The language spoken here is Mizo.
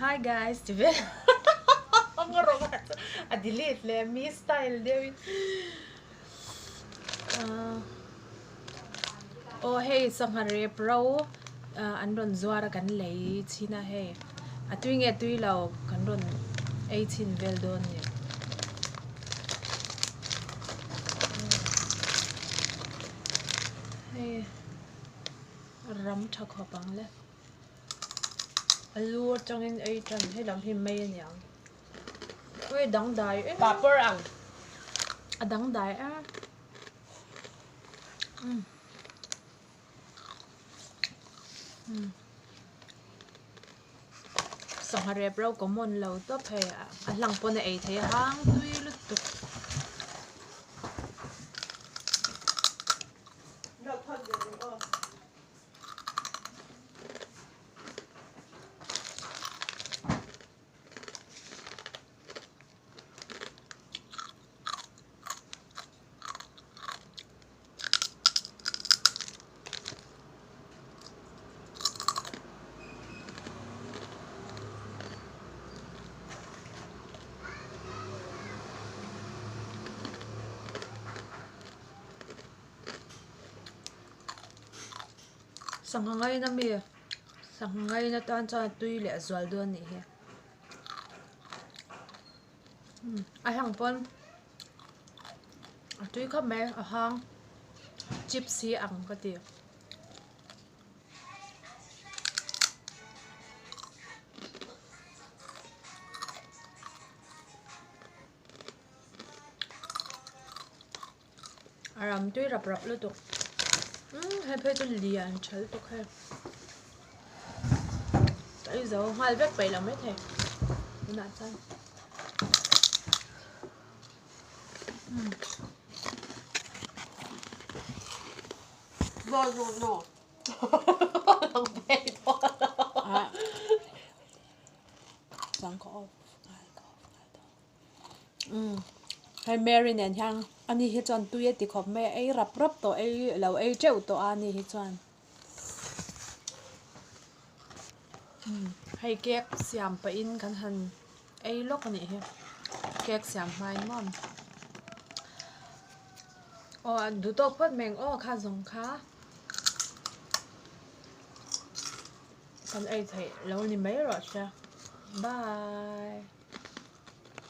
Hi guys ti vel ang a rawng ah chuan a delete leh mi style deuh in aw hei sangha rep ro an rawn zuar a kan lei chhin a hei a tui nge tui lo kan rawn ei chhin vel dawn a ni. Hei ram tha khawp ang le. A lu atangin ei tan he lam hi mai a niang. Ui dangdai em. Papawr ang. A dangdai em. Umm. Umm. Sangha rep ro common lo tawp hei a hlang pawn a ei thei a hang tui lutuk. Sangha ngaina mi sangha ngaina tan chuan a tui leh zual dawn a nih hi a hlang pawn a tui khawp mai a hang chips hi a ang ka ti. A ram tui rap rap lutuk umm hei phei chu lian tha lutuk hei ka ei zo nghal vek peih lo maithei tunah chuan umm. No no no ah chuan ka off nghal ka off nghal tawh. Umm hei Mary nen hian ani hi chuan tui a ti khawp mai a ei rap rap tawh ei lo ei teuh tawh a ani hi chuan umm hei cake siam pahin kan han ei lawk a nih hi cake siam hmain maw aw duh tawk phawt mai ang aw kha zawng kha kan ei theih lo ni mai rawh se bye.